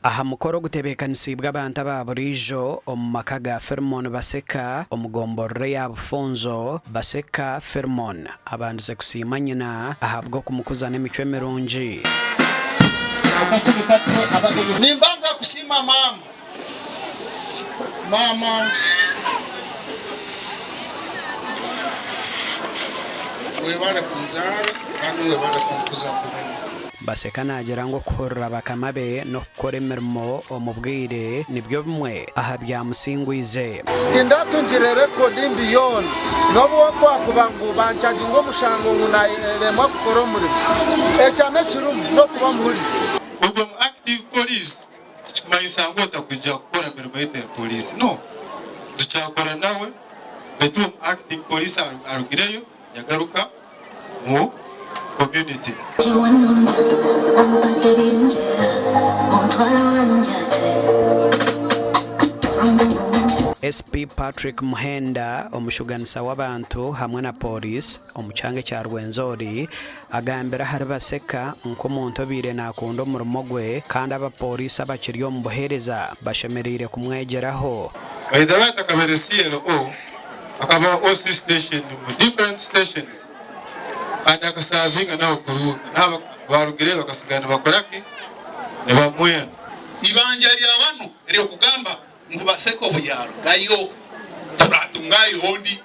Aha mukoro ogutebeekanisiibwe abantu aba buriijo omu maka ga Philemon Baseka omu gomborora eya Bufunzo, Baseka Philemon abandize kusiima nyina ahabw'okumukuza n'emicwe mirungi. Nimbanza kusiima maama. Maama webale kunzaara kandi webale kunkuza kurungi. Baseka naagira ngu okuhurira bakama be n'okukora emirimo omu bwire nibyo bimwe aha byamusingwize. Tindatungire rekodi mbi yoona, n'obu kwakuba ngu bancajinga omushango ngu naaremwa kukora omurimo. Ekyama ekirimu n'okuba omuhurizi. Ori omu active police tikikumanyisa ngu otakwija kukora mirimo yaitu ya police no tukyakora nawe beitu omu acting police arugireyo yagaruka mu community. SP Patrick Muhenda, omushuganisa w'abantu hamwe na Pooriisi omu kyanga ekya Rwenzori agambire ahari Baseka nk'omuntu obaire nakunda omurimo gwe kandi abapooriisi abakiri omu buheereza bashemereire kumwegyeraho. By the way atakabaire CLO akaba OC station mu different stations kandi akasavinga naho kurungi naho abarugireyo bakasigara nibakora ki nibamwenda. Ibanja lya banu ery'okugamba ngu Baseka obu yarugayo turatungayo ondi.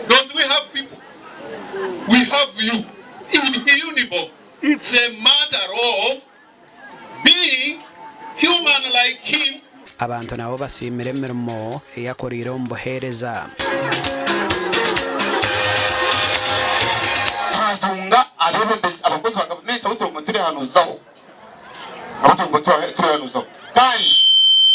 Don't we have people? We have you in uniform. It's a matter of being human like him. Abantu nabo basiimire emirimo ei akoreire omu buheereza. Twatunga abeebembezi abakozi ba gavumenti abu turikuba turehanuzaho abu turikuba turehanuzaho kandi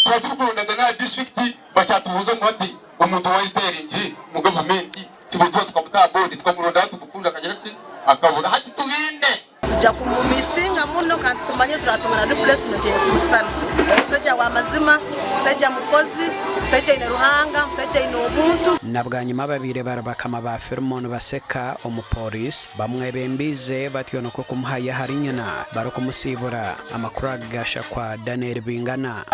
twaba turikurondagana aha disiturikiti bakyatubuuza ngu hati omuntu owaritaayaringire omu gavumenti tibwo tukamuta aha boodi tukamurondaho tukukunda akagira ki akabura hati tubaine. Tugya kumumisinga muno kandi tumanye turatunga na replacement eyekusana. Omusaija wa mazima, omusaija mukozi, omusaija aine Ruhanga, omusaija aine obuntu. Na bwanyima ababaire bari bakama ba Filimoni Baseka omu pooriisi bamwebembiize batyo nikwo kumuhayo ahari nyina barikumusiibura. Amakuru aga gashakwa Daniel Bingana.